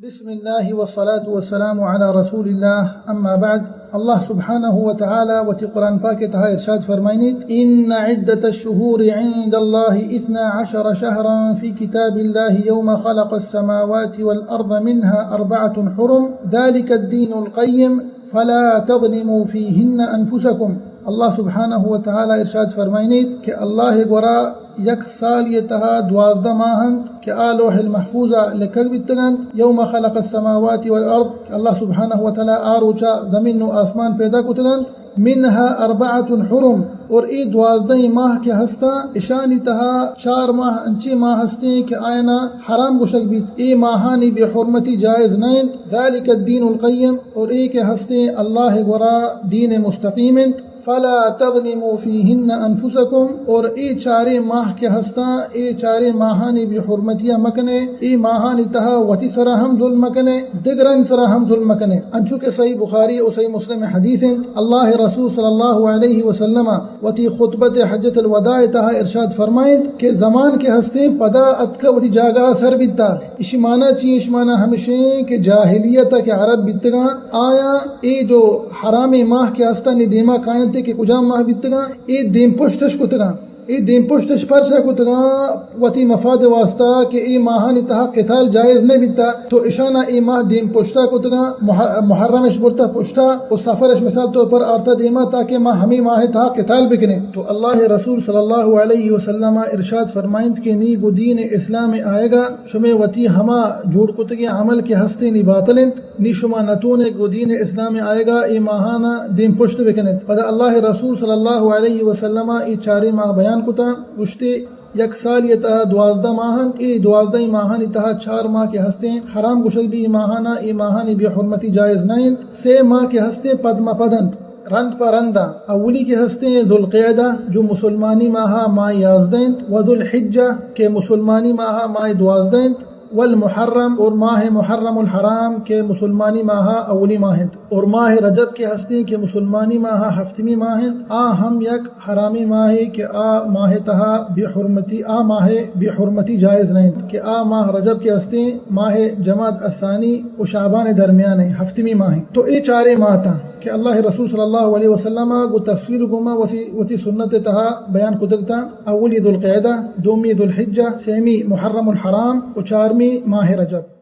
بسم الله والصلاة والسلام على رسول الله، أما بعد. اللہ سبحانہ و تعالی وتی قرآن پاک ءِ تہا ارشاد فرمائنیت: إن عدة الشهور عند الله اثنا عشر شهرا في كتاب الله يوم خلق السماوات والأرض منها أربعة حرم ذلك الدين القيم فلا تظلموا فيهن أنفسكم. اللہ سبحانہ و تعالی ارشاد فرمائنیت کہ اللہ ءِ گورا یک سالی ءِ تہا دوازدہ ماہ انت کہ آ لوح المحفوظ ءَ لکگ بیتگ انت۔ یوم خلق السماوات والارض، کہ اللہ سبحانہ و تعالی آ روچا زمین و آسمان پیدا کتگ انت۔ منها أربعة حرم، اور اے دوازدہ ماہ کہ ہستاں، اشانی تہا چار ماہ انچیں ماہ ہستیں کہ آیانا حرام گوشگ بیت، اے ماہانی بے حرمتی جائز نہ انت۔ ذلك الدين القيم، اور اے کہ ہستیں اللہ ءِ گورا دین مستقیم انت۔ فلا تظلموا فيهن أنفسكم، اور اے چاریں ماہ کہ ہستاں، اے چاریں ماہانی بے حرمتیا مکنے، اے ماہانی تہا وتی سرا ہم ظلم مکنے، دگرانی سرا ہم ظلم مکنے۔ انچو کہ صحیح بخاری و صحیح مسلم ءِ حدیث انت، اللہ ءِ رسول صلی اللہ علیہ وسلم وتی خطبت حجۃ الوداع ءِ تہا ارشاد فرمائنت کہ زمان کہ ہستیں پدا اتکا وتی جاگہا سر بیتا۔ اشی معنی چی؟ اشی معنی ہمشیں کہ جاہلیت ءَ کہ عرب بیتگاں، آیاں اے جو حرامیں ماہ کہ ہستاں نی دیما کاینت کہ کجام ماہ بیتگاں، اے دیم پشتش کتگاں۔ اے دیم پشتش پرچا کتگاں؟ وتی مفاد واسطہ کہ اے ماہانی تہا قتال جائز نہ بیتا، تو اشانا اے ماہ دیم پشتا کتگاں، مح-، محرمش برتا پشتا و صفرش مثال طور پر آرتا دیما، تاکہ ما ہمیں ماہ تہا قتال بکنیں۔ تو اللہ ءِ رسول صلی اللہ علیہ وسلم ارشاد فرمائنت کہ نی گو دین اسلام آئیگا شمے وتی ہما جوڑ کتگیں عمل کہ ہستیں نی باطل انت، نی شما نتونے گو دین اسلام آئیگا اے ماہانا دیم پشت بکنت۔ پدا اللہ ءِ رسول صلی اللہ علیہ وسلم اے چاریں ماہ بیان کتا، گوشتے، یک سالی تہا دوازدہ ماہ انت، اے دوازدہ ماہانی تہا چار ماہ کہ ہستیں حرام گوشگ بی، اے ماہانا، اے ماہانی بے حرمتی جائز نہ انت۔ سے ماہ کہ ہستیں پد ما پد انت، رند پہ رندا۔ اولی کہ ہستیں ذوالقعدہ، جو مسلمانی ماہا ماہ یازدہ انت، و ذوالحجہ کہ مسلمانی ماہا ماہ دوازدہ انت، والمحرم، اور ماہ محرم الحرام کہ مسلمانی ماہا اولی ماہ انت، اور ماہ رجب کہ ہستیں کہ مسلمانی ماہا ہفتمی ماہ انت، آ ہم یک حرامی ماہے کہ آ ماہ تہا بے حرمتی، آ ماہ بے حرمتی جائز نہ انت کہ آ ماہ رجب کہ ہستیں ماہ جمادی الثانی و شعبان درمیان ہے، ہفتمی ماہ ہے۔ تو اے چارے ماہ تا کہ اللہ رسول صلی اللہ علیہ وسلم گو تفصیل گوما وسی، وتی سنت تہا بیان کتگ تا، اولی ذوالقعدہ، دومی ذوالحجہ، سیمی محرم الحرام و چارمی ماہ رجب۔